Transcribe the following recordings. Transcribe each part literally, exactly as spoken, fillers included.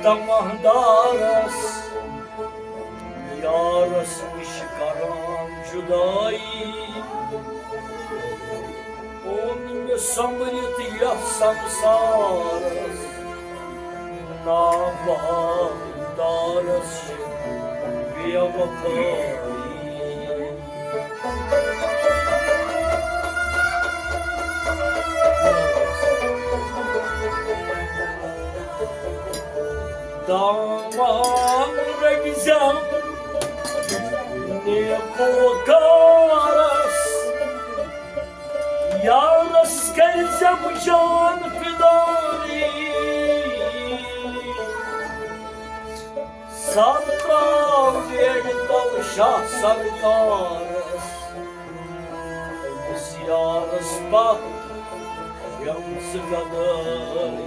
تمہدارس Yaris نِش کران جدٲیی، اوٚن مےٚ سۄمبرِتھ یتھ سمسارس، نابہدارس چھِ بے وفٲیی۔ دامان رٔٹۍ زٮ۪م نیکو کارس، یارس کٔرۍ زٮ۪م جان فدٲیی۔ سر ترٛاو ویرِ تل شاہ سرکارس، أمِس یارس پتھ یِم زٕ گدٲے۔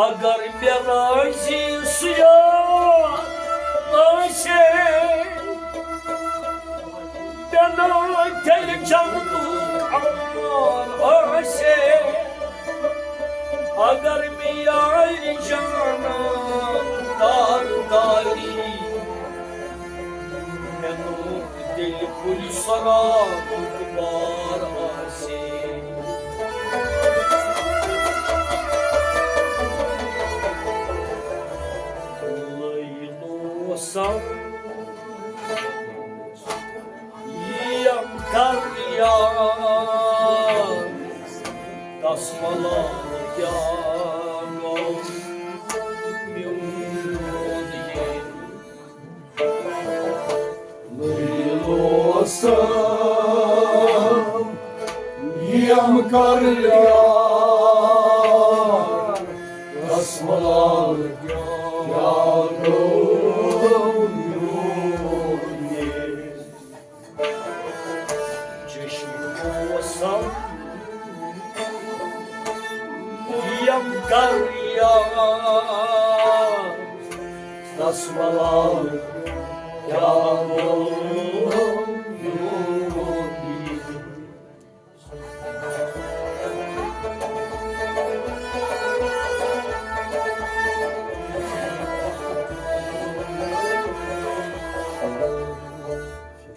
اگر مےٚ رٲضی سُہ یار آسہِ ہے، مےٚ نہٕ تیٚلہِ جنتُک امان آسہِ ہے۔ اگر مےٚ یارِ جانان دار داری، مےٚ نوٚو دِل کُلۍ سرابُک بار آسہِ۔ لٲگۍ نوسم یِم کر یار، تس ملال کیٛاہ گوٚو میون یہِ۔ لوسم یم کر یار، تس ملال کیٛاہ گوٚو میون یہِ۔ چشم لوسم یم کر یار، تس ملال کیٛاہ گوٚو میون یہِ۔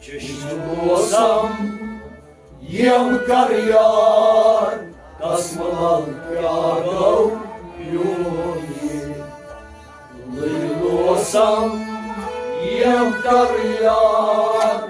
چشم لوسم یم کر یار، تس ملال کیٛاہ گوٚو میون یہِ۔ لٲگۍ لوسم یم کر یار۔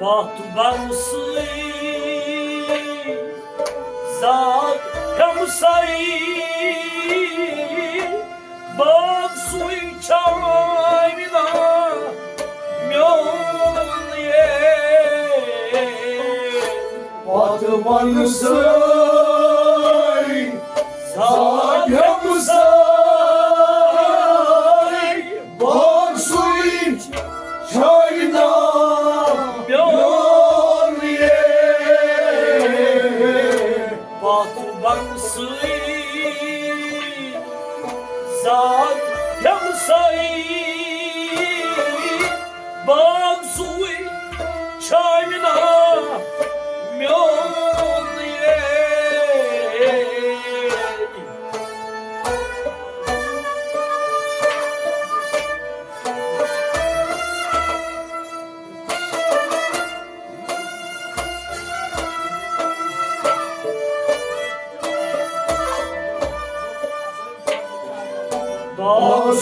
پتھ بنسٕے زاگ ہمسایی، باغ سُے چھاوِ نا میون یے۔ پتھ بنسٕے زاگ ہمسایی، باغ سُے چھاوِ نا میون یے۔ پتھ بنسٕے زاگ ہمسایی، باغ سُے چھاوِ نا میون یے۔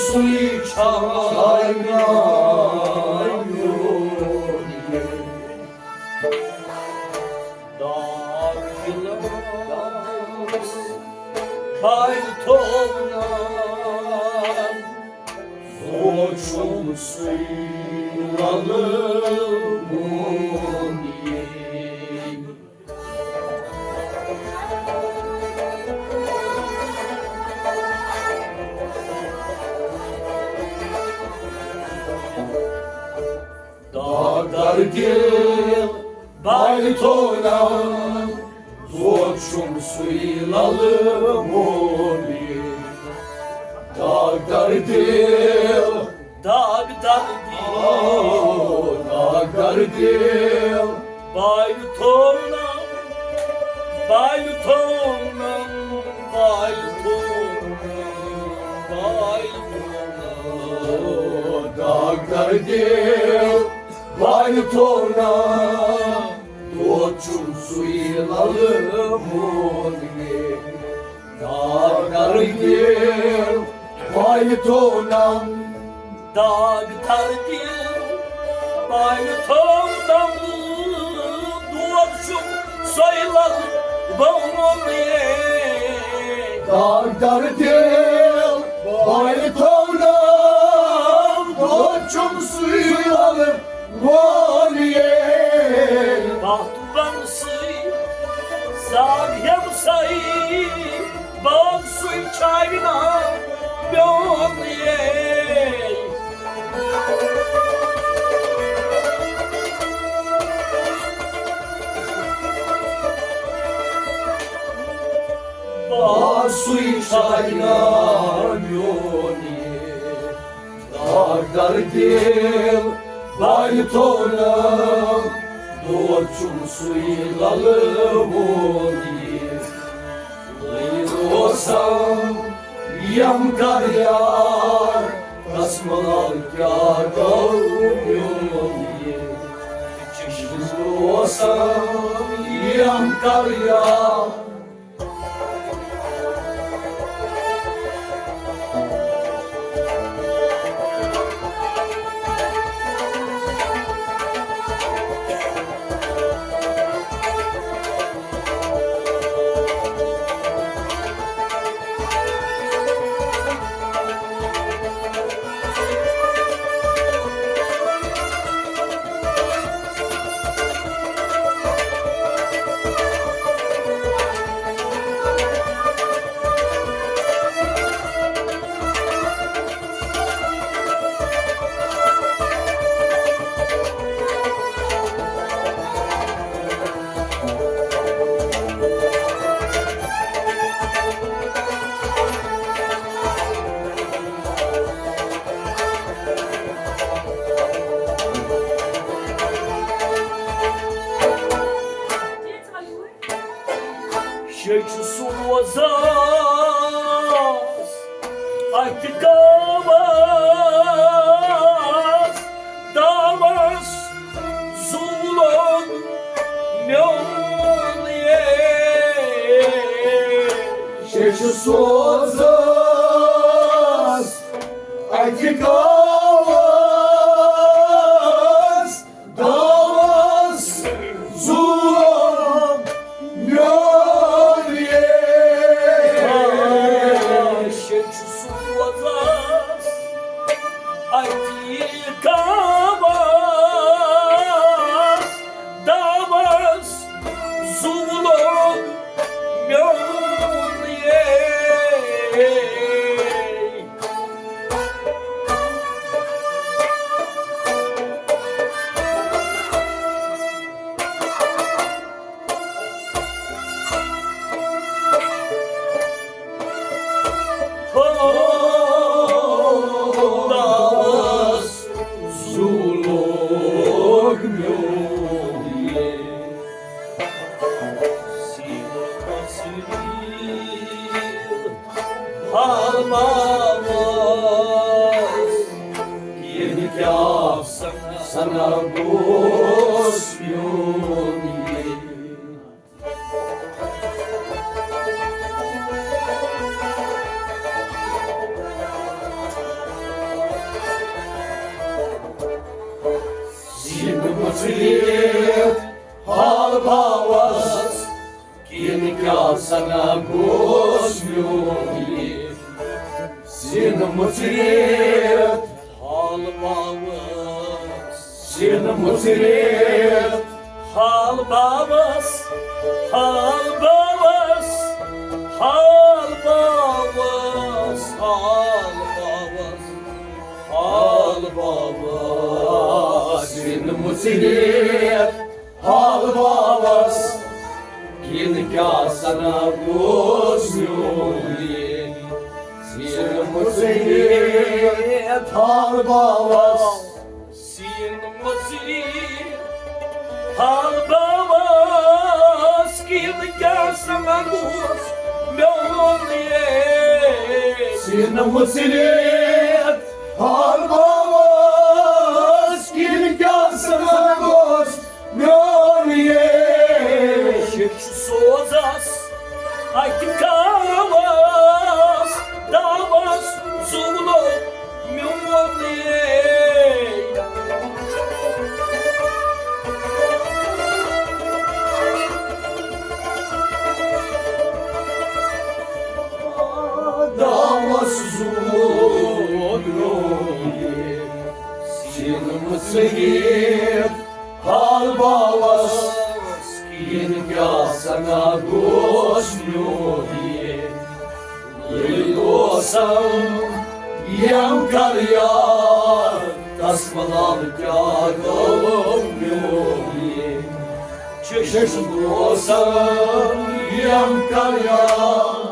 سُے چھا یار میون یہِ؟ داغ دِلَس بایہِ تھوونم، دود چھُم سُے لَلہٕ میون یہِ۔ داغدار دِل بایہِ تھوونم، دود چھُم سُے لَلہٕ میون یہِ۔ داغدار دِل، داغدار دِل، او، داغدار دِل، بایہِ تھوونم، بایہِ تھوونم، بایہِ تھوونم، بایہِ تھوونم۔ داغدار دِل، بایہِ تھوونم، دود چھُم سُے لَلہٕ میون یہِ۔ داغدار دِل بایہِ تھوونم، داغدار دِل بایہِ تھوونم، دود چھُم سُے لَلہٕ میون یہِ۔ داغدار دِل بایہِ تھوونم، دود چھُم سُے لَلہٕ میون یہِ۔ پتھ بنسٕے زاگ ہمساے، بانسٕے چھاونا میون یے۔ بانسٕے چھاونا میون یے۔ داغدار دِل بایہِ تھوونم، دود چھُم سُے لَلہٕ میون یہِ۔ لٔیِتھ اوسم یم کر یار، قسمہٕ لال کیٛاہ گوٚو میون یہِ۔ لٔیِتھ اوسم یم کر یار، شیٚچھ سوزس اتھ گامس دامس زولُن میون یے۔ شیٚچھ سوزس اتھ گامس دامس زولُن میون یے۔ شیٚچھ سوزس اتھ گامس دامس زولُن میون یے۔ خۄداس زُو لوگ میون یے۔ سیٖنہٕ پسٕے حال باوس، ییٚلہِ کیٛاہ سنا گوس میون یے۔ ژٔلِتھ حال باوس، کِنہٕ کیٛاہ سنا گوٚژھ میون یہِ سیٖنہٕ مُژرِتھ حال باوس، سیٖنہٕ مُژرِتھ حال باوس، حال باوس، حال باوس، حال باوس، حال باوس، سیٖنہٕ مُژرِتھ حال باوس، کِنہٕ کیٛاہ سنا گوٚژھ میون یہِ سیٖنہٕ مُژرِتھ حال باوس، سیٖنہٕ مُژرِتھ حال باوس، کِنہٕ کیٛاہ سنا گوٚژھ میون یہِ سیٖنہٕ مُژرِتھ حال باوس، کِنہٕ کیٛاہ سنا گوٚژھ میون یہِ شِکش سوزس اَتہِ کاوس داوس زُولو میون یہِ۔ داوس زُولو میون یہِ۔ سیٖنہٕ مُژرِتھ حال باوس، کِنہٕ کیٛاہ سنا گوٚژھ میون یہِ۔ ییٚلہِ دوسم یم کر یار، تس ملال کیٛاہ گوٚو میون یہِ۔ چشم دوسم یم کر یار۔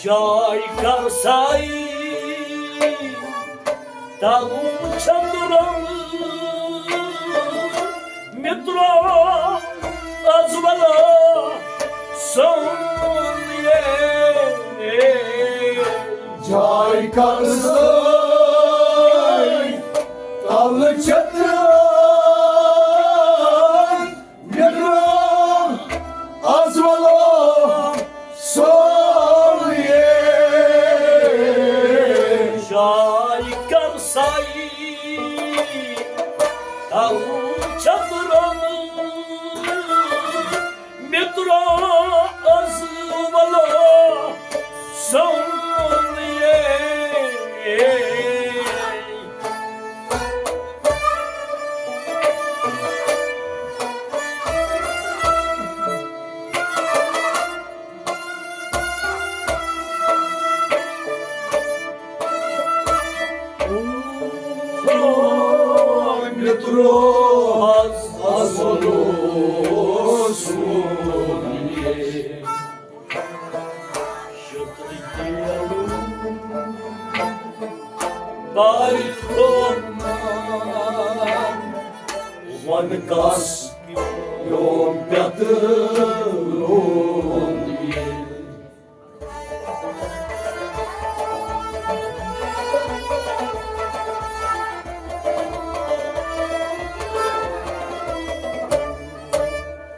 جاے کر ساے تلُن چھٔکرن، مِترو از ولا سون یہِ۔ جاے کر ساے تلُن چھٔکرن، مےٚ درٛاو از ولا سورُے۔ جاے کر ساے تلُن چھٔکرن، مےٚ درٛاو از ولا سورُے۔ مےٚ ترٛوو از ازل سورُے۔ بارِ تھوٚو ون کس میون پٮ۪تہٕ روٗد ییٚلہِ۔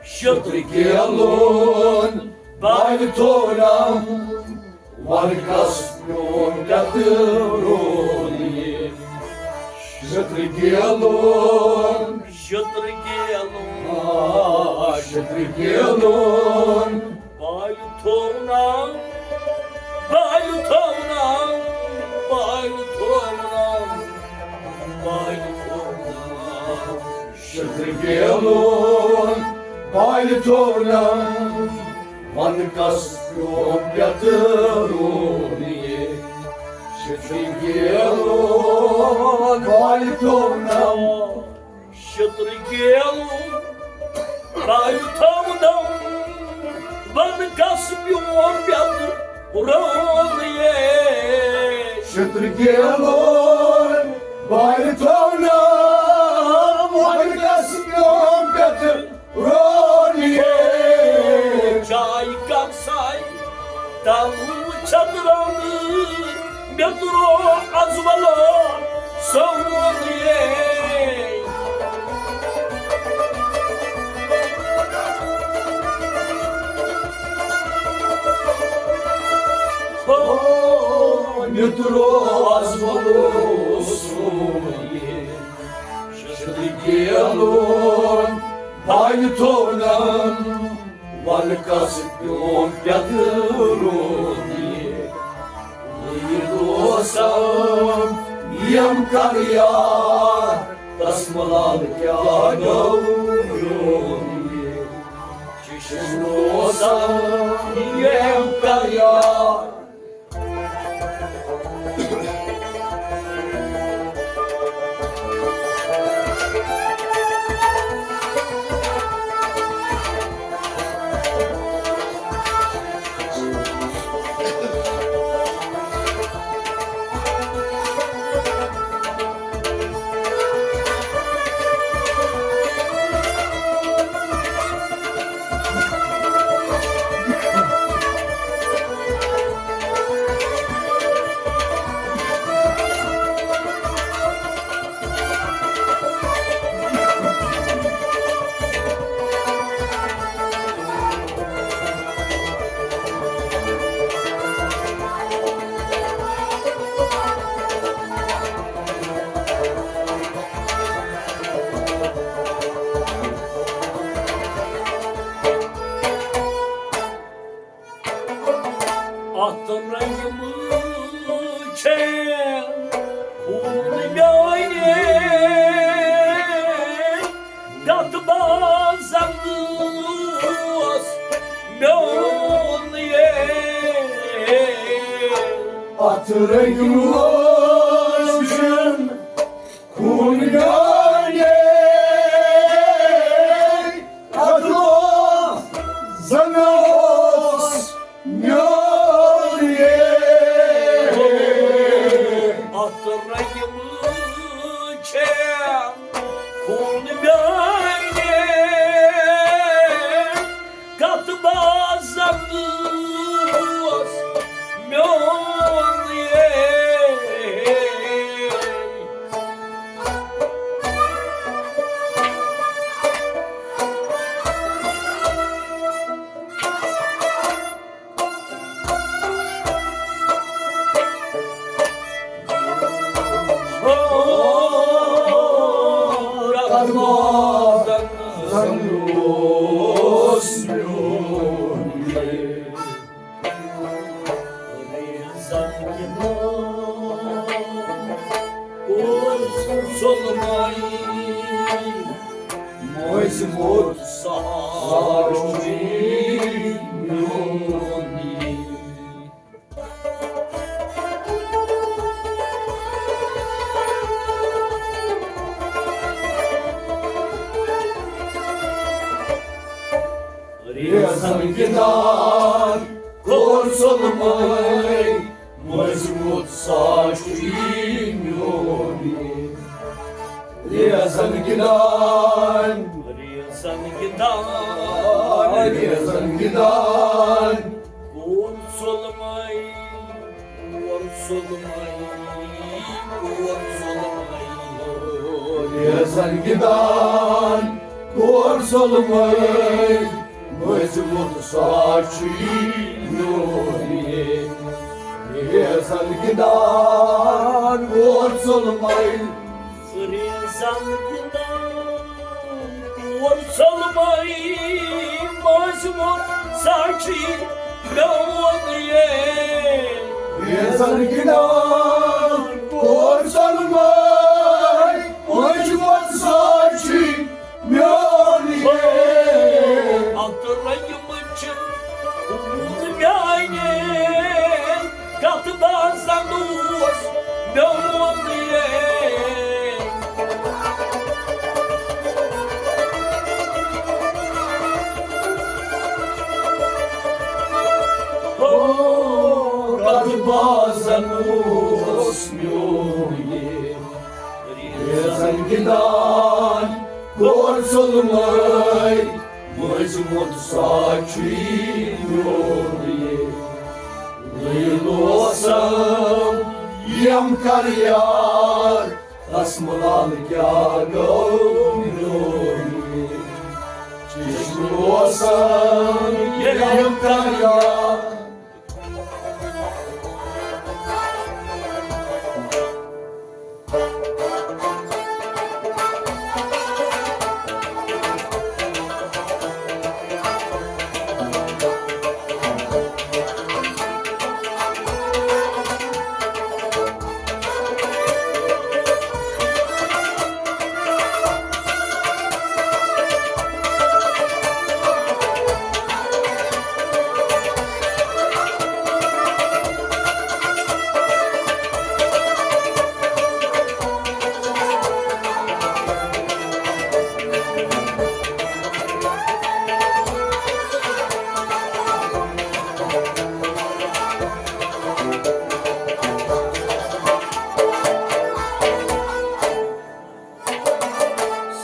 شترِ کیلون بارِ تھوٚو ون کس میون پٮ۪تہٕ روٗد ییٚلہِ۔ شترِ کیلون، شترِ کیلون، آ، شترِ کیلون۔ بالہِ تھوٚو نا، بالہِ تھوٚو نا، بالہِ تھوٚو نا، بالہِ تھوٚو نا۔ شتر گیلون بالہِ تھونم، ون کس پیوم پیترونی۔ شتر گیلون بالہِ تھونم، شتر گیلون بالہِ تھونم، ون کس پیوم پیترونی۔ شتر گیلون بالہِ تھونم، ون کس پیوم پیترونی۔ چاے کم ساے تم چھترن، مےٚ ترو از ولو سون۔ ہو، مےٚ ترو از ولو سون۔ شتر گیلون بالہِ تھونم، ون کس پیوم پیترونی۔ یہِ دوسم یم کریار، تس ملال کیا گو یونی۔ چشم دوسم یم کریار۔ اتھ رنگہِ منٛز چھے خوٗن میانہِ، کتھ بازن اوس میون یے۔ اتھ رنگہِ منٛز چھُنہٕ خوٗن میانہِ، اتھ منٛز زن اوس میون یے۔ اتھ رنگہِ منٛز چھے خوٗن میانہِ، کتھ بازن اوس میون یے۔ مٔنٛزۍ موٚت ساروٕے میون یہِ۔ ریزن گِنٛدان کوٚر ظُلمے، مٔنٛزۍ موٚت ساروٕے میون یہِ۔ ریزن گِنٛدان، ریزن گِنٛدان، ریزن گِنٛدان۔ کوٚر ظُلمے، کوٚر ظُلمے، کوٚر ظُلمے۔ ریزن گِنٛدان کوٚر ظُلمے، مٔنٛزۍ موٚت ساروٕے میون یہِ۔ ریزن گِنٛدان کوٚر ظُلمے۔ ریزن گِنٛدان کوٚر ظُلمے، مٔنٛزۍ موٚت ساروٕے میون یہِ۔ ریزن گِنٛدان کوٚر ظُلمے، مٔنٛزۍ موٚت ساروٕے میون یہِ ریزن گِنٛدان کور ظُلمے، مٔنٛزۍ موٚت سا چھُے میون یہِ۔ لٔیلوسم یم کر یار، تس ملال کیٛاہ گوٚو میون یہِ۔ چشمہٕ اوسم یم کر یار۔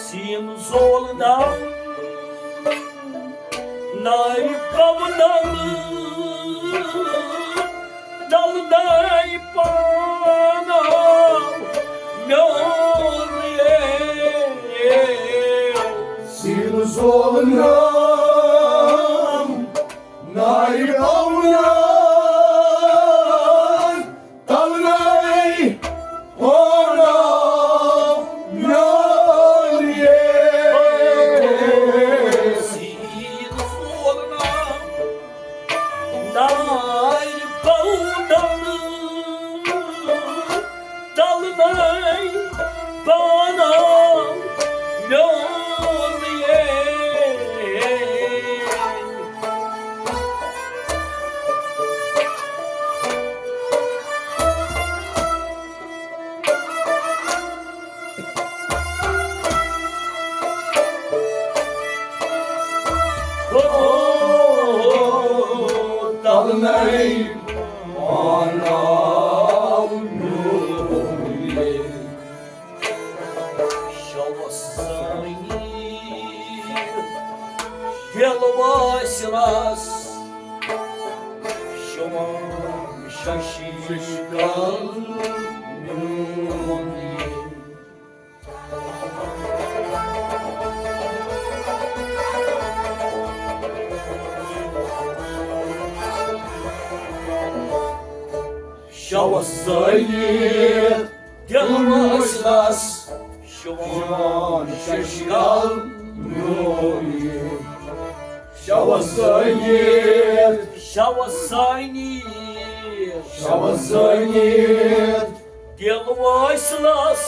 سیٖن زول ناو نارِ پونم، تلداے پانم میون یے۔ سیٖن زول ناو نارِ پونم، تلنے ہونا میون یے۔ سیٖن زول ناو نارِ پونم، تلنے پانم میون یے۔ ہو، تلنے پانم میون یے۔ شوس زٲنی دِل وٲسۍ رَس، شوم ششی کل میون یے۔ شوس زٲنی دِل وٲسۍ رَس، شوم ششی کل میون یے۔ شوس زٲنی، شوس زٲنی، شوس زٲنی دِل وٲسۍ رَس،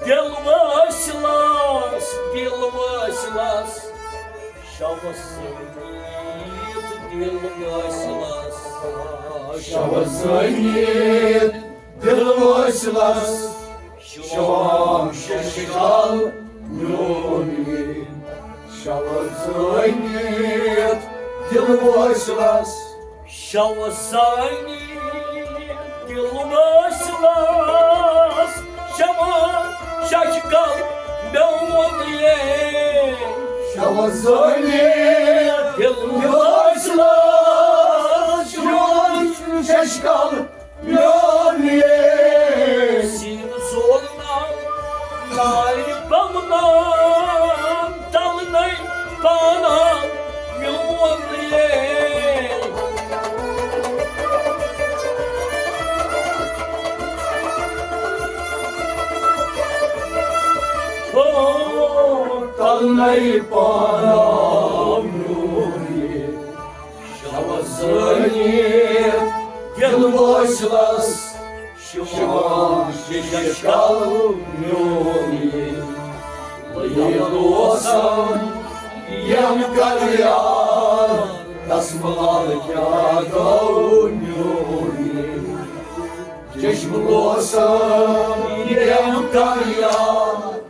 دِل وٲسۍ رَس، دِل وٲسۍ رَس۔ شوس زٲنی دِل وٲسۍ رَس۔ شوس زٲنی دِل وٲسۍ رَس، شوم ششی کل میون یے۔ شوس زٲنی دِل وٲسۍ رَس۔ شوس زٲنی دِل وٲسۍ رَس، شوم ششی کل میون یے۔ شوس زٲنی دِل وٲسۍ رَس، شوم ششی کل میون یے۔ سیٖن زول ناو نارِ پونم، تلنے پانم میون یے۔ ہو، تلنے پانم میون یے۔ شوس زٲنی دِل وٲسۍ رَس، شوم ششی کل میون یے۔ لٔیلوسم یم کر یار، تس ملال کیٛاہ گوٚو میون یے۔ چشمہٕ لوسم یم کر یار۔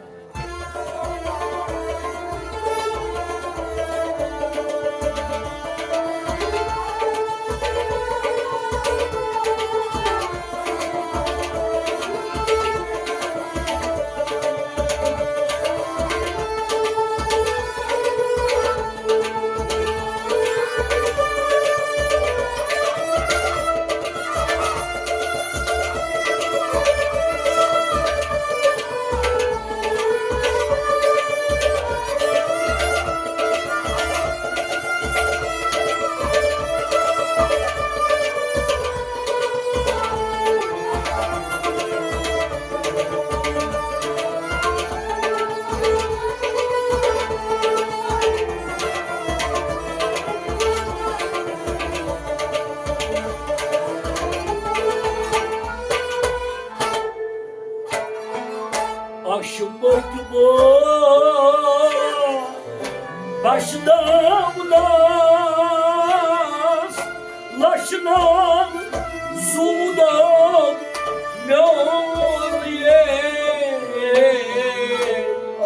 اَشہِ مٔتۍ بہٕ بَچھناونَس لَچھناو زوٗ دۄد میون یے۔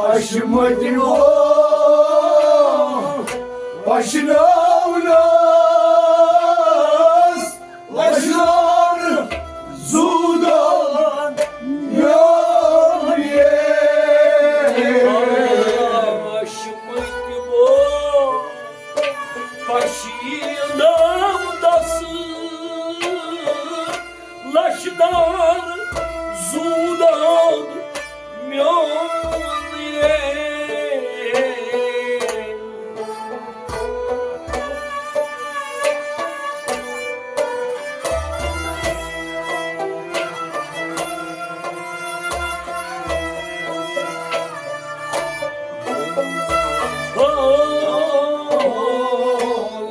اَشہِ مٔتۍ بہٕ بَچھناونَس وَشان زوٗ دۄد میون یے۔ اَشہِ مٔتۍ بہٕ بَچھناونَس لَچھناو زوٗ دۄد میون یے۔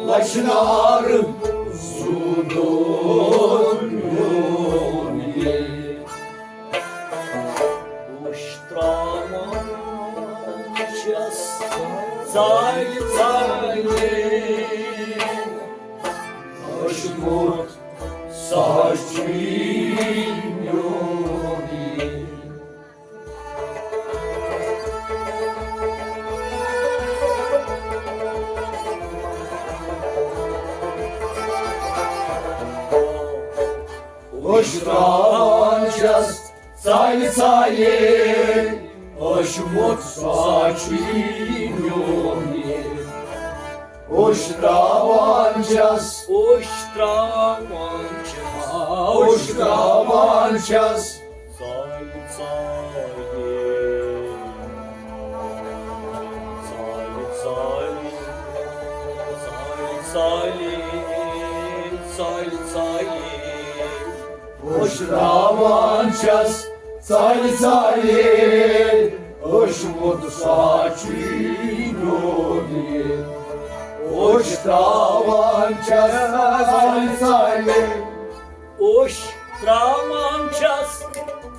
لَچھناو زوٗ دۄد میون یے۔ اوٚش ترٛاوان چھَس ژالہِ ژالہِ۔ اوٚش موٚت ساچھی میون یے۔ اوٚش ترٛاوان چھَس ژالہِ ژالہِ، اوٚش موٚت ساچھی میون یے۔ اوٚش ترٛاوان چھَس، اوٚش ترٛاوان چھَس، اوٚش ترٛاوان چھَس۔ ژالہِ ژالہِ، ژالہِ ژالہِ، ژالہِ ژالہِ، ژالہِ ژالہِ۔ اوٚش ترٛاوان چھَس ژالہِ ژالہِ، اوٚش موٚت ساچھی میون یے۔ اوٚش ترٛاوان چھَس ژالہِ ژالہِ۔ اوٚش ترٛاوان چھَس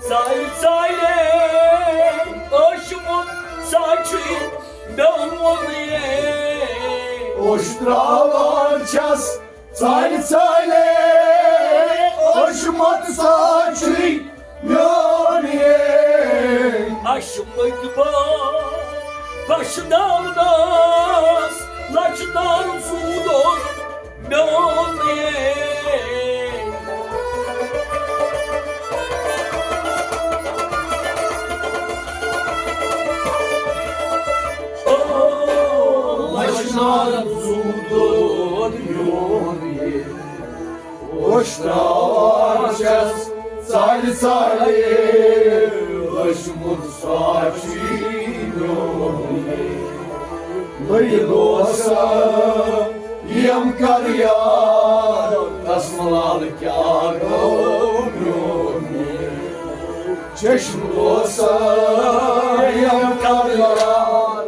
ژالہِ ژالہِ، اوٚش موٚت ساچھی میون یے۔ اوٚش ترٛاوان چھَس ژالہِ ژالہِ، اوٚش موٚت ساچھی میون یے۔ اَشہِ مٔتۍ بہٕ بَچھناونَس لَچھناو زوٗ دۄد میون یے۔ او، لَچھناو زوٗ دۄد میون یے۔ اوٚش ترٛاوان چھَس ژالہِ ژالہِ، اوٚش موٚت ساچھی میون یے۔ لٔڑِتھ اوس یِم کَرٕ یاد، تَس ملال کیٛاہ گوٚو میون یے۔ چشم اوس یِم کَرٕ یاد۔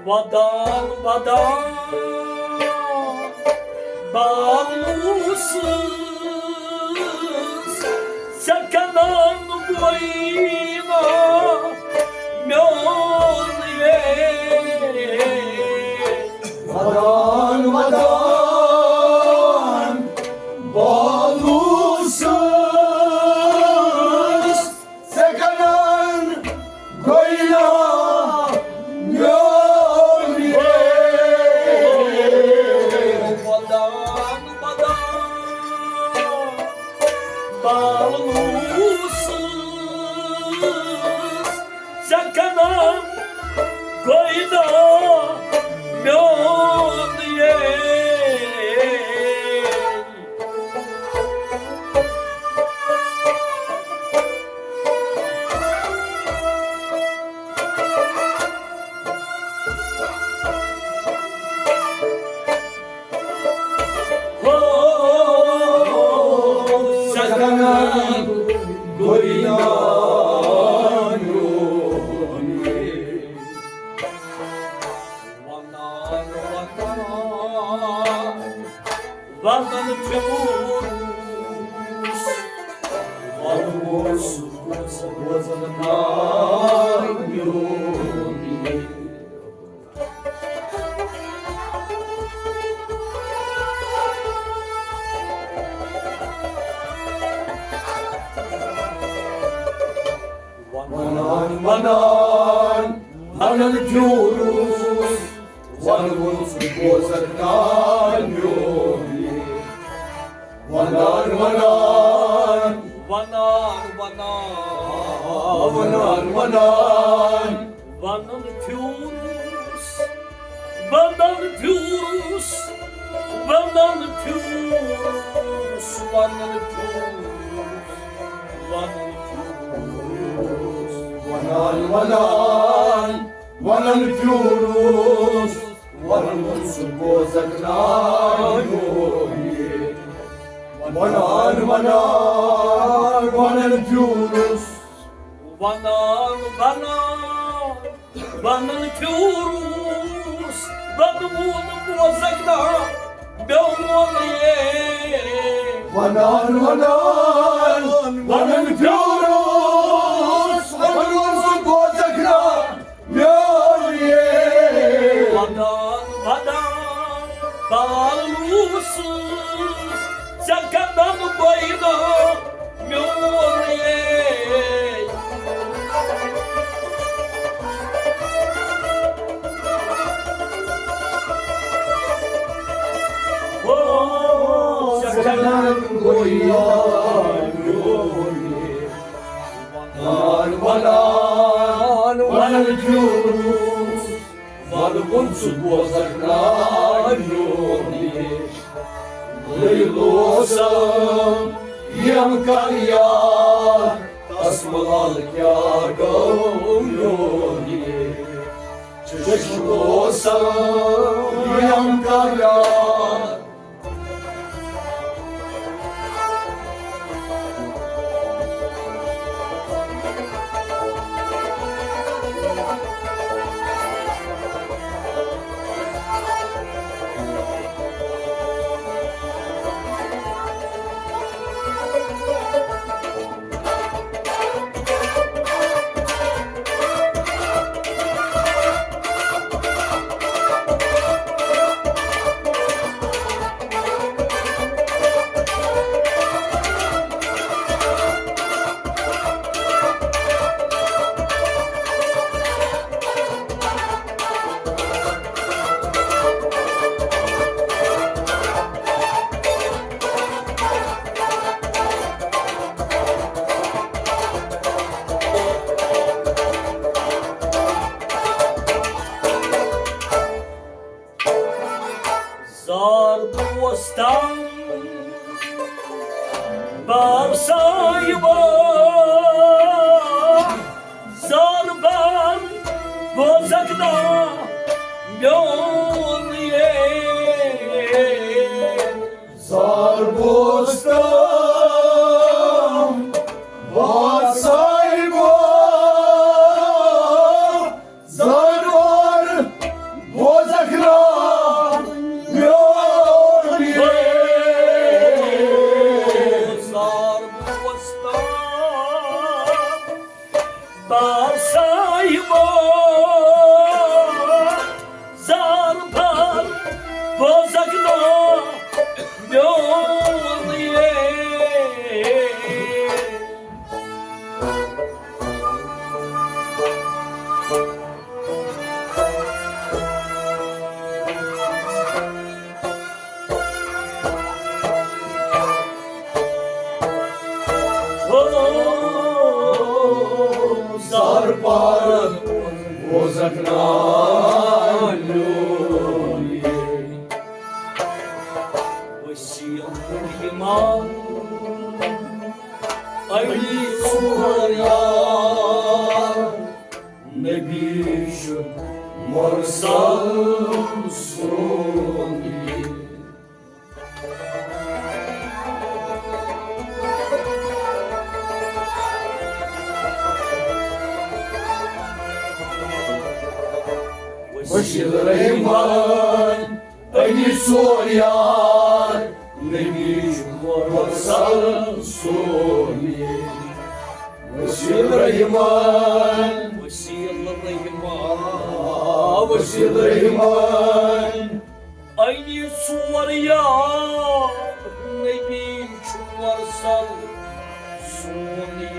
ودان ودان بالوسس ژےٚ کنان گوینا میون یے۔ ودان ودان بالوسس ژےٚ کنان گوینا میون کنان گوینا میون یہ۔ ہو سکنن گوینا میون یہ۔ ونان ونان ونان پیوس، ونوس بوزن ناو میون۔ ونان ونان ونان پیوس، ونوس بوزن ناو میون۔ ونان ونان ونان ونان ونان ونان ونان پیوس، ونان پیوس، ونان پیوس، ونان پیوس، ونان پیوس۔ ونان ونان ونان پیوس، ونان سُہ بوزکھ ناو میون۔ ونان ونان ونان پیوس، ونان ونان ونان پیوس، ونوُن بوزکھ ناو میون یہ۔ ونان ونان ونان پیوس، ونان سُہ بوزکھ ناو میون یہ۔ ودان ودان بالوسس، ژےٚ کَنن بینہٕ میون یہ۔ ہو، ژےٚ کَنن بینہٕ میون یہ۔ ونان ونان ونان پیوس، ونوُن سُہ بوزکھ ناو میون یہ۔ لیلوسم یم کر یاد، تس ملال کیا گو میون یہ۔ چشموسم یم کر یاد، زار دوستان، بار صاحبان، زار بار بوزکھ ناو میون یہ۔ زار بوزتم بار صاحبان، زار بار بوزکھ ناو میون یہ۔ زار بوزتم بار صاحبان، زار سکھنالیو یہ وسیع الرحمان علی سوریا نبی چھُ مرسل سون یہ۔ وسیع الرحمان علی سوریار نبی مرسل سونی۔ وسیع الرحمان، وسیع الرحمان، وسیع الرحمان علی سوریار نبی چھُ مرسل سون یہ۔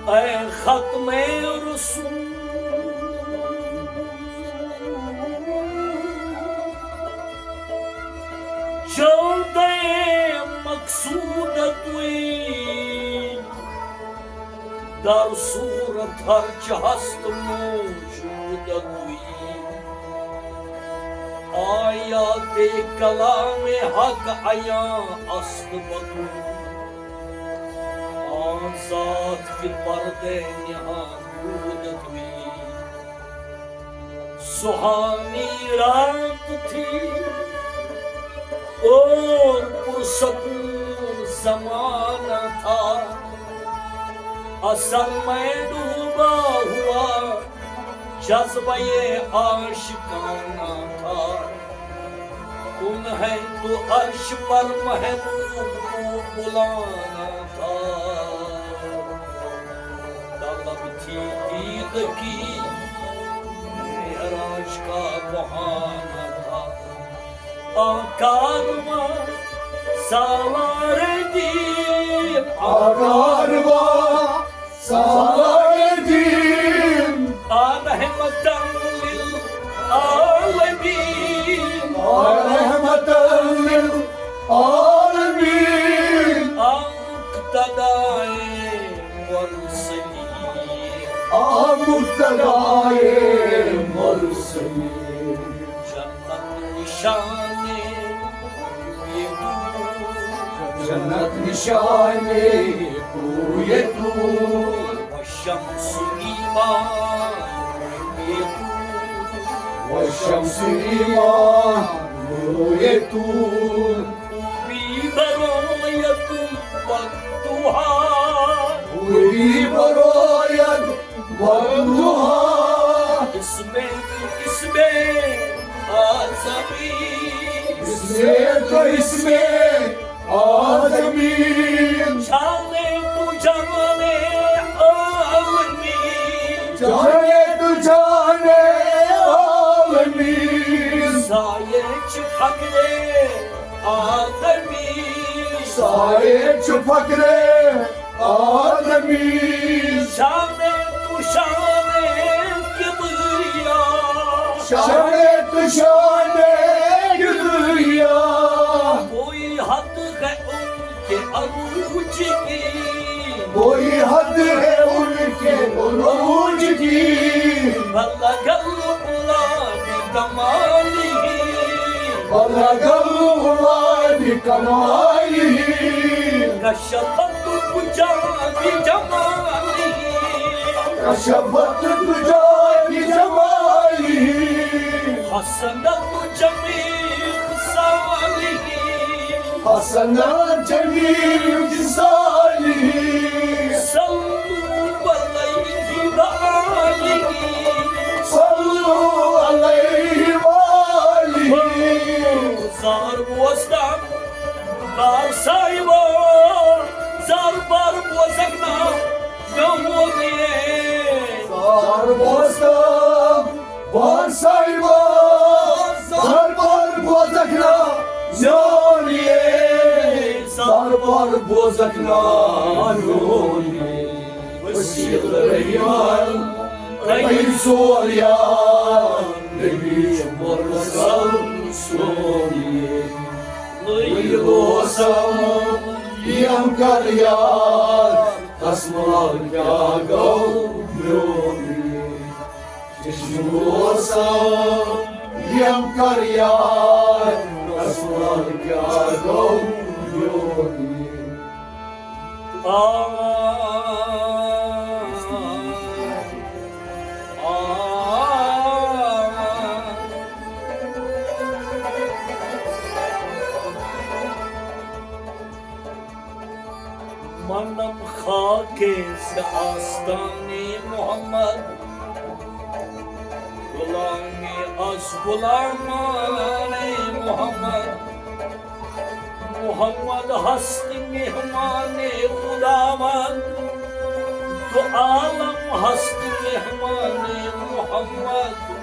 اے ختم رسول، جلدے مقصود تُے، در صورت ہر چہ ہست موجود تُے۔ آیات کلام حق عیاں است بتُے، آن ذات کہ پردے نہاں بود تُے۔ سہانی رات تھی اور پرسکون زمانہ تھا، اثر میں ڈوبا ہوا جذبہ عاشقانہ تھا۔ انہیں تو عرش پر محبوب کو بلانا تھا۔ طلب تھی دید کی معراج کا بہانہ تھا۔ آ کارواں سالار دین، آ کارواں سالار دین، آ رحمتاً للعالمین، آ رحمتاً للعالمین، آ مقتدائے مرسلین، آ مقتدائے مرسلین۔ جنت نشانے کوی طور، جنت نشانے کوی طور، و شمس ایمان کوی طور، و شمس ایمان کوی طور۔ خوبی برایت والضحی، خوبی برایت والضحی۔ اسم تو اسم اعظمی، اسم تو اسم اعظمی۔ جان تو جان عالمی، جان تو جان عالمی۔ سایہ چہ فخر آدمی، سایہ چہ فخر آدمی۔ شان تو شان کبریا، شان تو شان کبریا۔ کوئی حد ہے ان کے عروج کی، کوئی حد ہے ان کے عروج کی۔ بلغ العلا بکمالہ، بلغ العلا بکمالہ۔ کشف الدجی بجمالہ، کشف الدجی بجمالہ۔ حسنت جمیع خصالہ، حسنت جمیع خصالہ۔ صلوا علیہ وآلہ، صلوا علیہ وآلہ۔ زار بوزتم بر سایبا، زار بر بوزگنا نمونیے۔ زار بوزتم بر سایبا، زار بر بوزگنا نمونیے۔ زار بر بوزگنا نمونیے۔ وسیع الرحمان علی سوریار نبی مرسل سونی۔ لوسم یم کر یاد، تس مال کیٛاہ گوٚو میون؟ چشمہٕ اوسم، یم کر یاد، تس مال کیٛاہ گوٚو میون؟ آ، آ۔ منم خاکِ ز آستانِ محمد، غلامی از غلامانِ محمد۔ محمد ہست مہمانِ خداوند، دو عالم ہست مہمانِ محمد۔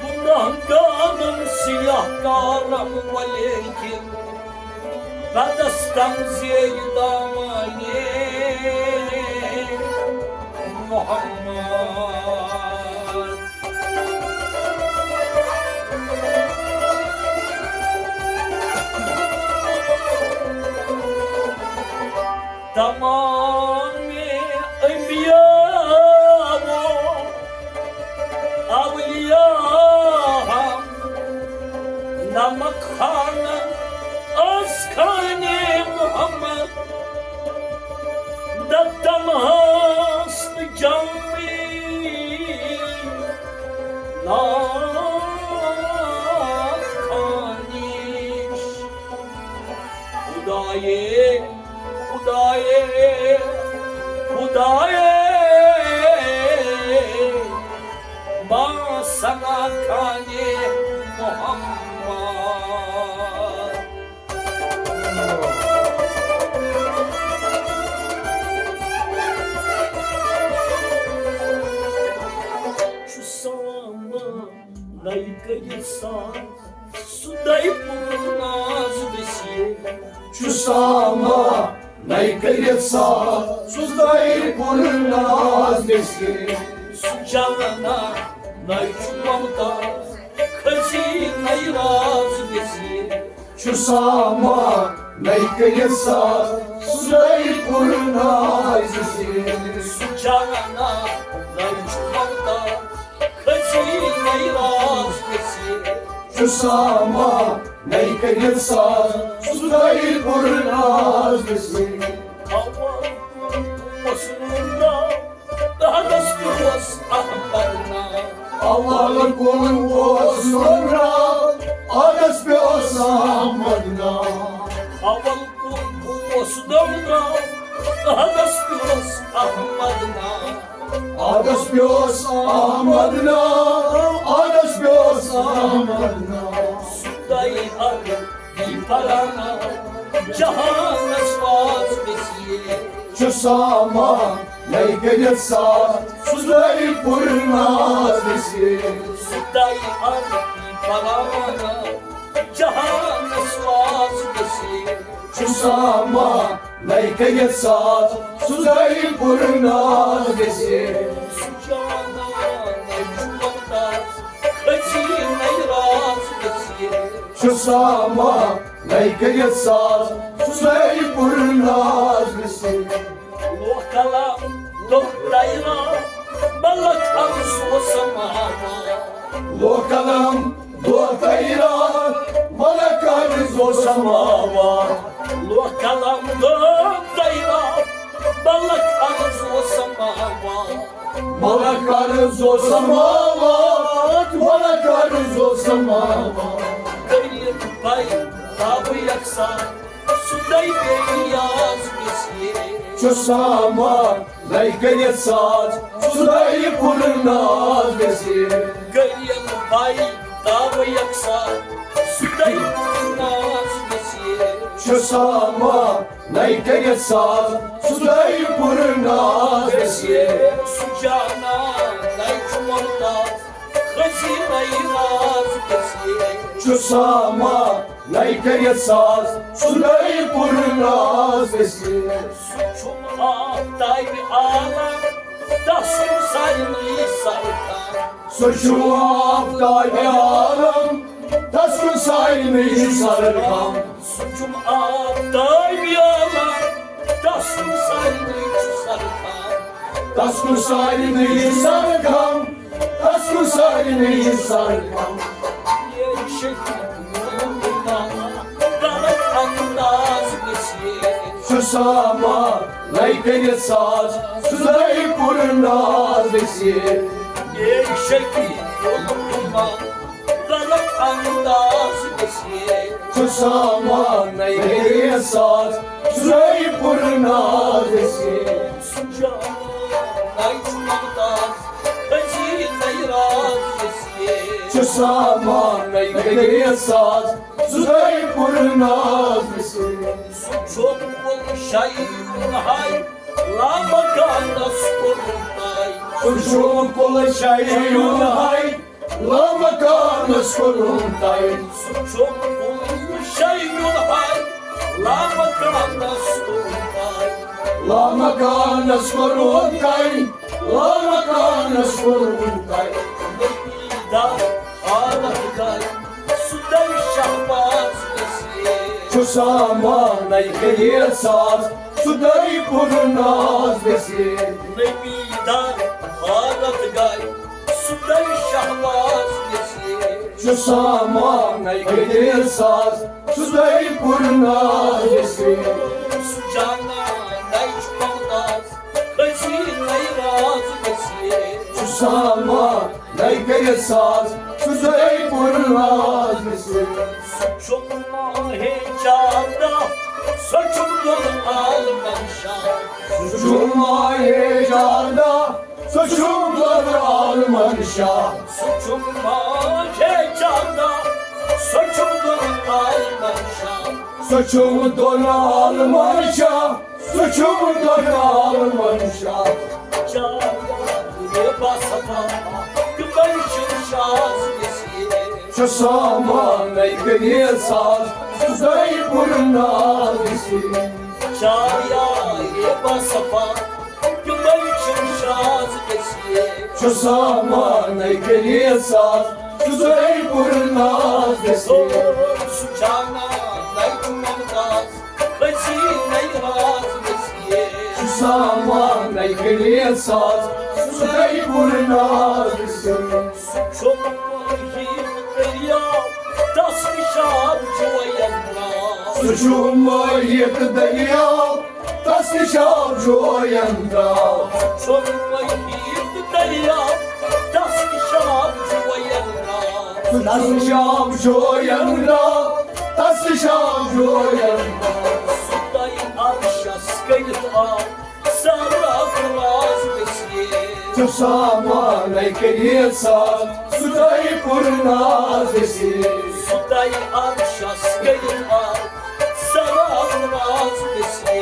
گناہگارم سیاہ کارم ولیکن بدستم زیر دامانِ محمد۔ تمام انبیاء و اولیاء ہم نمک خانن از خانِ محمد دتم ہست جامی ناز خانیش۔ خدایے، خدایے، خدایے، ما ثنا خانِ محمد۔ چھُ سامان نَے کٔرِتھ ساز، سُہ دَے پُر ناز ویسے۔ چھُ سامان نَے کٔرِتھ ساز، سُہ دَے پُر ناز ویسے۔ سُہ جانان نَے چھُ ممتاز، کھٔسی نَے راز ویسے۔ چھُ سامان نَے کٔرِتھ ساز، سُہ دَے پُر ناز ویسے۔ سُہ جانان نَے چھُ ممتاز، کھٔسی نَے راز ویسے۔ چھُ سامان نَے کٔرِتھ ساز، سُہ دَے پُر ناز ویسے۔ اول اوس نوٗر ناو، اَدَس پیوٚس احمد ناو۔ اول کُن اوس نوٗر ناو، اَدَس پیوٚس احمد ناو۔ اول کُن اوس نوٗر ناو، اَدَس پیوٚس احمد ناو۔ اَدَس پیوٚس احمد ناو، اَدَس پیوٚس احمد ناو۔ سُہ دَے عربی پرانا، جہانس واز ویسے۔ چھُ سامان نَے کٔرِتھ ساز، سُہ دَے پُر ناز ویسے۔ سُہ دَے عربی پرانا، جہانس واز ویسے۔ چھُ سامان نَے کٔرِتھ ساز، سُہ دَے پُر ناز ویسے۔ سُہ جانان نَے چھُ ممتاز، کھٔسی نَے راز ویسے۔ چھُ سامان نَے کٔرِتھ ساز، سُہ دَے پُر ناز ویسے۔ لوہ قلم دۄہ دَے راتھ، ملک عرض اوس سماوان۔ لوہ قلم دۄہ دَے راتھ، ملک عرض اوس سماوان۔ لوہ قلم دۄہ دَے راتھ، ملک عرض اوس سماوان۔ ملک عرض اوس سماوان، ملک عرض اوس سماوان۔ کٔرِتھ بے تاب یکسان، سُہ دَے بے نیاز ویسے۔ چھُ سامان نَے کٔرِتھ ساز، سُہ دَے پُر ناز ویسے۔ کٔرِتھ بے تاب یکسان، سُہ دَے پُر ناز ویسے۔ چھُ سامان نَے کٔرِتھ ساز، سُہ دَے پُر ناز ویسے۔ سُہ جانان نَے چھُ ممتاز، کھٔسی نَے راز ویسے۔ چھُ سامان نَے کٔرِتھ ساز، سُہ دَے پُر ناز ویسے۔ سُہ چھُنہٕ آفتابِ عالم، تس چھُنہٕ سارنٕے سرکار۔ سُہ چھُ آفتابِ عالم، تس کُن سارنٕے چھُ سر کم۔ سُہ چھُم آفتابِ عالم، تس کُن سارنٕے چھُ سر کم۔ تس کُن سارنٕے چھُ سر کم۔ تس کُن سارنٕے چھُ سر کم۔ یہ شفیع الامم، غلط انداز گژھِ۔ سُہ سامان نَے کٔرِتھ ساز، سُہ دَے پُر ناز گژھِ۔ اے شفیع الامم، غلط انداز گژھِ۔ سُہ سامان نَے کٔرِتھ ساز، سُہ دَے پُر ناز گژھِ۔ سُہ جان نَے چھُ ممتاز، خزینَے راز گژھِ۔ سُہ سامان نَے کٔرِتھ ساز، سُہ دَے پُر ناز گژھِ۔ سُہ چھُم کُل شیء ہاے، لامکانس کوٚرُم تاے۔ سُہ چھُم کُل شیء ہاے، لامکانس کوٚرُم تاے۔ سُہ چھُم کُل شیء ہاے، لامکانس کوٚرُم تاے۔ لامکانس کوٚرُم تاے، لامکانس کوٚرُم تاے۔ نبی دار حالت گاے، سُہ دَے شہباز گژھِ۔ سُہ سامان نَے کٔرِتھ ساز، سُہ دَے پُر ناز گژھِ۔ نبی دار حالت گاے، سُہ دَے شہباز گژھِ۔ سُہ سامان نَے کٔرِتھ ساز، سُہ دَے پُر ناز گژھِ۔ سُہ جانان نَے چھُ ممتاز، خزینَے راز گژھِ۔ سُہ سامان نَے کٔرِتھ ساز، سُہ دَے پُر ناز گژھِ۔ سُہ چھُم ماہِ چاردہ، سُہ چھُم دۄن عالمن شاہ۔ سُہ چھُم ماہِ چاردہ، سُہ چھُم دۄن عالمن شاہ۔ سُہ چھُم ماہِ چاردہ، سُہ چھُم دۄن عالمن شاہ۔ سُہ چھُم دۄن عالمن شاہ۔ سُہ چھُم دۄن عالمن شاہ۔ چاریار بصفا، تِمَے چھِم شاز گژھِ۔ سُہ سامان نَے کٔرِتھ ساز، سُہ دَے پُر ناز گژھِ۔ چاریار بصفا، تِمَے چھِم شاز گژھِ۔ سُہ سامان نَے کٔرِتھ ساز، سُہ دَے پُر ناز گژھِ۔ سُہ جانان نَے چھُ ممتاز، خزینَے راز گژھِ۔ سُہ سامان نَے کٔرِتھ ساز، سُہ دَے پُر ناز گژھِ۔ سُہ چھُم مٲہی تہٕ دٔریاو، تَس نِش آب جویَن درٛاو۔ سُہ چھُم مٲہی تہٕ دٔریاو، تَس نِش آب جویَن درٛاو۔ سُہ چھُم مٲہی تہٕ دٔریاو، تَس نِش آب جویَن درٛاو۔ سُہ تَس نِش آب جویَن درٛاو، تَس نِش آب جویَن درٛاو۔ سُہ دَے عرشَس کٔرِتھ آو، سَر اَتھ راز گژھِ۔ سُہ سامان نَے کٔرِتھ ساز، سُہ دَے پُر ناز گژھِ۔ سُہ دَے عرشَس کٔرِتھ آو، سَر اَتھ راز گژھِ۔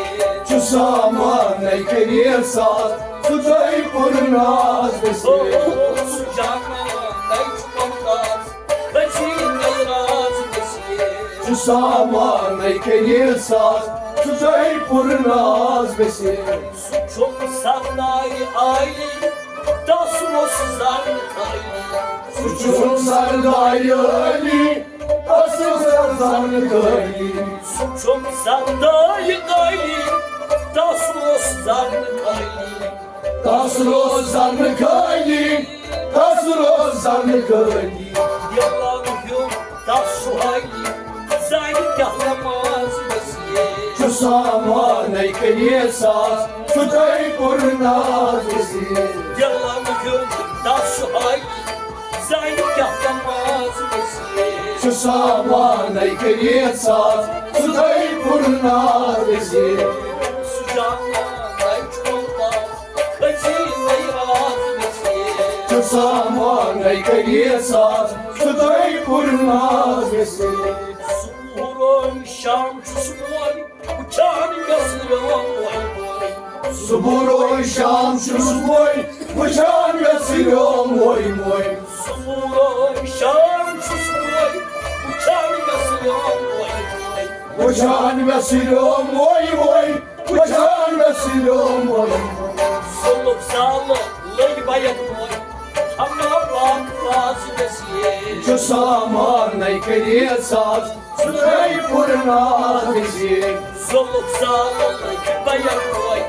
سُہ سامان نَے کٔرِتھ ساز، سُہ دَے پُر ناز گژھِ۔ او، سُہ جانان نَے چھُ ممتاز، خزینَے راز گژھِ۔ سُہ سامان نَے کٔرِتھ ساز، سُہ دَے پُر ناز گژھِ۔ سُہ چھُم سردارِ عالی، تَس اوس زَن خٲلی۔ سُہ چھُم سردارِ عالی، تَس اوس زَن خٲلی۔ سُہ چھُم سردارِ عالی، تَس اوس زَن خٲلی۔ تَس روز زَن خٲلی، تَس روز زَن خٲلی۔ دِلَن ہیوٚت تَس سُہٲلی، زَنہِ کیٛاہ نماز گژھِ۔ سُہ سامان نَے کٔرِتھ ساز، سُہ دَے پُر ناز گژھِ۔ دِلَن ہیوٚت تَس سُہٲلی، زَنہِ کیٛاہ نماز گژھِ۔ سُہ سامان نَے کٔرِتھ ساز، سُہ دَے پُر ناز گژھِ۔ سُہ جانان نَے چھُ ممتاز، خزینَے راز گژھِ۔ سُہ سامان نَے کٔرِتھ ساز، سُہ دَے پُر ناز گژھِ۔ صبح روے شام چھُس بہٕ وۄنۍ وٕچھان گژھِ روے۔ صبح روے شام چھُس بہٕ وۄنۍ وٕچھان گژھِ روے۔ صبح روے شام چھُس بہٕ وۄنۍ وٕچھان گژھِ روے۔ وٕچھان گژھِ روے، وٕچھان گژھِ روے۔ صُلُف زالہٕ لٔگۍ بَیَتھ وۄنۍ، ہنا اکھ راز گژھِ۔ چھُ سامانَے کٔرِتھ ساز، سُہ ترٛٲوِتھ پُر ناز گژھِ۔ زُلُک زالُن لگہِ بیَن وٲے،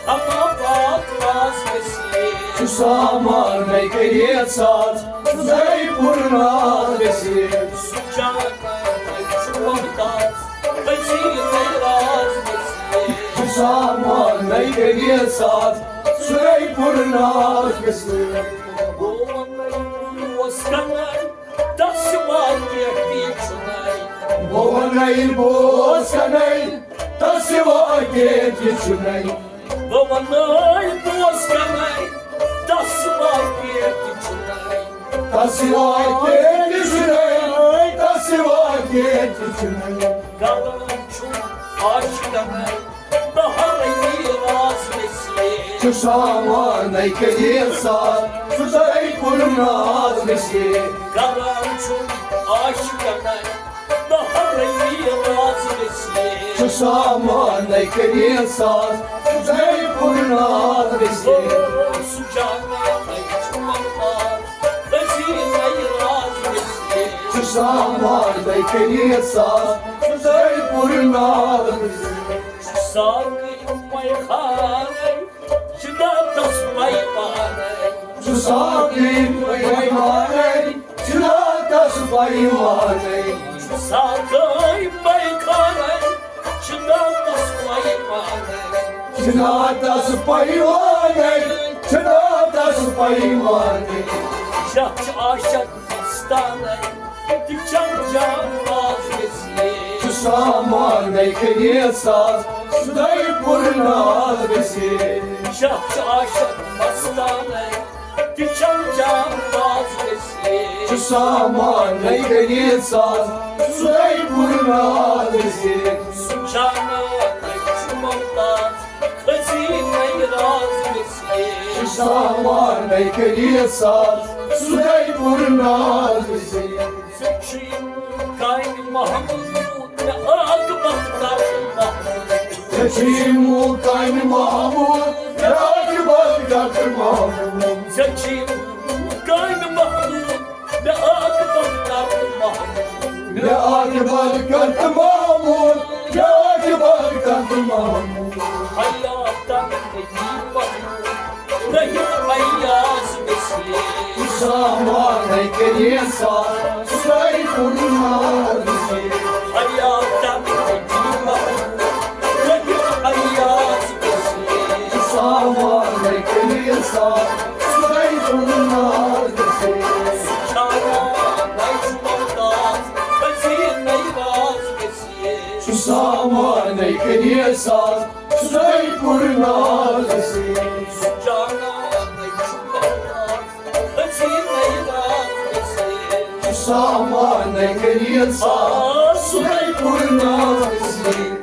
اما پاک راز گژھِ۔ چھُ سامانَے کٔرِتھ ساز، سُہ ترٛٲوِتھ پُر ناز گژھِ۔ سُہ جانَے چھُ ممتاز، پٔزی نَے راز گژھِ۔ چھُ سامانَے کٔرِتھ ساز، سُہ ترٛٲوِتھ پُر ناز گژھِ۔ بہٕ وَنَے بوس کَنَے، تَس سِوا کینٛہہ تہِ چھُنَے۔ بہٕ وَنَے بوس کَنَے، تَس سِوا کینٛہہ تہِ چھُنَے۔ بہٕ وَنَے بوس کَنَے، تَس سِوا کینٛہہ تہِ چھُنَے۔ تَس سِوا کینٛہہ تہِ چھُنَے، تَس سِوا کینٛہہ تہِ چھُنَے۔ کَران چھُم عاشقَنَے، بہارٕے راز گژھِ۔ چھُ سامانَے کٔرِتھ ساز، سُہ ترٛٲوِتھ پُر ناز گژھِ۔ کَران چھُم عاشقَنَے، بہارٕے راز گژھِ۔ چھُ سامانَے کٔرِتھ ساز، سُہ ترٛٲوِتھ پُر ناز گژھِ۔ او، سُہ جانَے چھُ ممتاز، پٔزی نَے راز گژھِ۔ چھُ سامانَے کٔرِتھ ساز، سُہ ترٛٲوِتھ پُر ناز گژھِ۔ ساقی میخانَے، چھُ داتَس پیمانَے۔ چھُ ساقی پیمانَے، چھُ داتَس پیمانَے۔ ساقی میخانَے، چھُ داتَس پیمانَے۔ چھُ داتَس پیمانَے، چھُ داتَس پیمانَے۔ شاہ چھُ عاشق مستانَے، تہِ چم جان باز گژھِ۔ چھُ سامانَے کٔرِتھ ساز، سُہ ترٛٲوِتھ پُر ناز گژھِ۔ شاہ چھُ عاشق مستانَے، تہِ چم جان باز گژھِ۔ چھُ سامانَے کٔرِتھ ساز، سُہ ترٛٲوِتھ پُر ناز گژھِ۔ سُہ جانَے چھُ ممتاز، خزینَے راز گژھِ۔ چھُ سامانَے کٔرِتھ ساز، سُہ ترٛٲوِتھ پُر ناز گژھِ۔ ژےٚ چھُے کامہِ محمود، مےٚ عاقبت کر محمود۔ ژےٚ چھُے کامہِ محمود، مےٚ عاقبت کر محمود۔ ژےٚ چھُے کامہِ محمود، مےٚ عاقبت کر محمود۔ مےٚ عاقبت کر محمود، مےٚ عاقبت کر محمود۔ حیاتن محمود، رحیم ایاز گژھِ۔ سامانَے کٔرِتھ ساز، سُہ ترٛٲوِتھ پُر ناز گژھِ۔ حیاتن محمود، رحیم ایاز گژھِ۔ سامانَے کٔرِتھ ساز، سُہ ترٛٲوِتھ پُر ناز گژھِ۔ سامانَے چھُ ممتاز، خزینَے راز گژھِ۔ چھُ سامانَے کٔرِتھ ساز، سُہ ترٛٲوِتھ پُر ناز گژھِ۔ سُہ جانَے چھُ ممتاز، خزینَے راز گژھِ۔ چھُ سامانَے کٔرِتھ ساز، سُہ ترٛٲوِتھ پُر ناز گژھِ۔